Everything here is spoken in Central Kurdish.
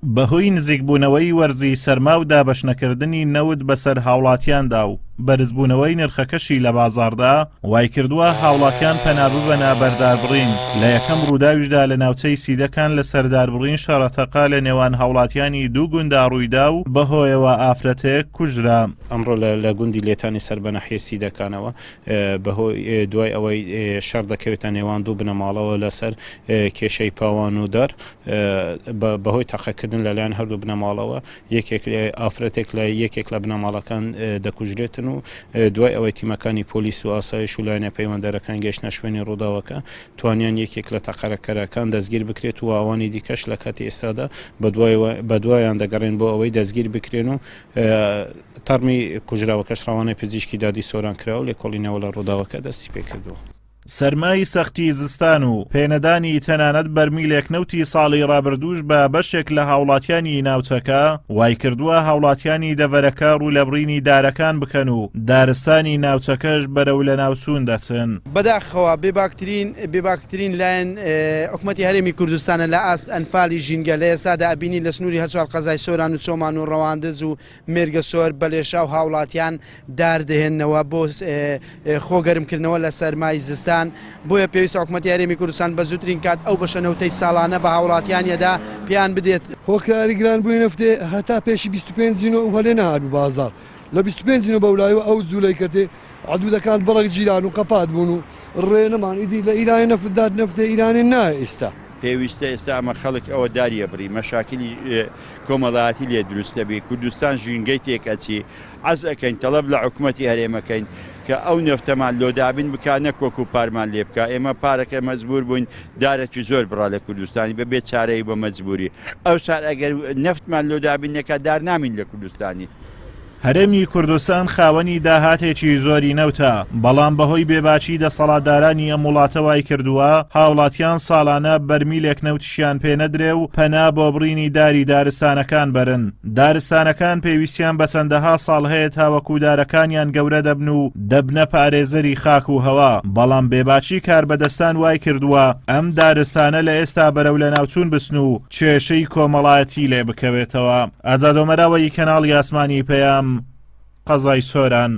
بەهۆی نزیکبوونەوەی وەرزی سەرما و دابەشنەکردنی نەوت بەسەر هاوڵاتیاندا و بەرزبوونەوەی نرخەکەشی لە بازاڕدا وایکردووە هاوڵاتیان پەنا ببەنە بەر داربڕین، لە یەکەم ڕووداویشدا لە ناوچەی سیدەکان لەسەر داربڕین شەڕەتەقە لە نێوان هاوڵاتیانی دوو گوندا ڕوویدا و بەهۆیەوە ئافرەتێک کوژرا. ئەمڕۆ لە گوندی لێتانی سەر بە ناحیەی سیدەکانەوە بەهۆی دوای ئەوەی شەڕ دەکەوێتە نێوان دوو بنەماڵەوە لەسەر کێشەی پاوان و دار بەهۆی تەقەکردن لەلایەن هەردوو بنەماڵەوە یەکێک ئافرەتێک لە یەکێک لە بنەماڵەکان دەکوژرێتن و دوای ئەوەی تیمەکانی پۆلیس و ئاسایش و لایەنە پەیوەندەرەکان گەیشتنە شوێنی ڕووداوەکە توانیان یەکێک لە تەقەرەکەرەکان دەستگیر بکرێت و ئەوانی دیکەش لە کاتی ئێستادا بەدوایان دەگەڕێن بۆ ئەوەی دەستگیر بکرێن و تەرمی کوژراوەکەش ڕەوانەی پزیشکی دادی سۆران کرا و لێکۆڵینەوە لە ڕووداوەکە دەستی پێکردووە. سەرمای سەختی زستان و پێنەدانی تەنانەت بەرمیلێک نەوتی ساڵی ڕابردووش بە بەشێک لە هاوڵاتیانی ناوچەکە، وایکردووە هاوڵاتیانی دەڤەرەکە ڕوو لە بڕینی دارەکان بکەن و دارستانی ناوچەکەش بەرەو لەناوچوون دەچن. بەداخەوە بێباکترین بێباکترین لایەن حکومەتی هەرێمی کوردستانە لە ئاست ئەنفالی ژینگە لە ئێستادا ئەبینین لە سنووری هەرچوار قەزای سۆران و چۆمان و ڕەواندز و مێرگەسۆر بەلێشاو هاوڵاتیان دار دەهێننەوە بۆ خۆ گەرمکردنەوە لە سەرمای زستان بۆیە پێویستە حکومەتی هەرێمی کوردستان بە زووترین کات ئەو بەشە نەوتەی ساڵانە بە هاوڵاتیان یەدا پێیان بدێت. هۆکاری گرانبوونی نەفتێ هەتا پێشی 25 نۆ وەلێ نەهاتبوو بازاڕ لە 25 نۆ بەولایەوە ئەو جوولەی کە تێ حدوودەکان بڕەک گیران و قەپات بوون و ڕێ نەمان ئیدی لە ئیرانێ نەفت دات نەفتێ ئیرانێ نایە ئیستا. پێویستە ئێستا ئەمە خەڵک ئەوە داریە بڕی مەشاکلی کۆمەڵایەتی لێ دروست دەبی کوردستان ژینگەی تێک ئەچی عەز ئەکەین تەڵەب لە حکومەتی هەرێم ئەکەین کە ئەو نەفتەمان لۆ دابین بکا نەک وەکو پارمان لێ بکا ئێمە پارەکە مەجبور بووین دارەکی زۆر بڕا لە کوردستانی بە بێ چارەی و بە مەجبوری ئەوسار ئەگەر نەفتمان لۆ دابین نەکا دار نامین لە کوردستانی. هەرێمی کوردستان خاوەنی داهاتێکی زۆری نەوتە، بەڵام بەهۆی بێباکی دەسەڵاتدارانی ئەم وڵاتە وایکردووە هاوڵاتیان ساڵانە بەرمیلێک نەوتیشیان پێنەدرێ و پەنا بۆ بڕینی داری دارستانەکان بەرن. دارستانەکان پێویستیان بە چەندەها ساڵ هەیە تاوەکو دارەکانیان گەورە دەبن و دەبنە پارێزەری خاک و هەوا، بەڵام بێباکی کاربەدەستان وایکردووە ئەم دارستانە لە ئێستا بەرەو لەناوچوون بچن و کێشەی کۆمەڵایەتی لێ بکەوێتەوە. ئازاد ئۆمەراوەیی کەناڵی ئاسمانی پەیام، قەزای سۆران.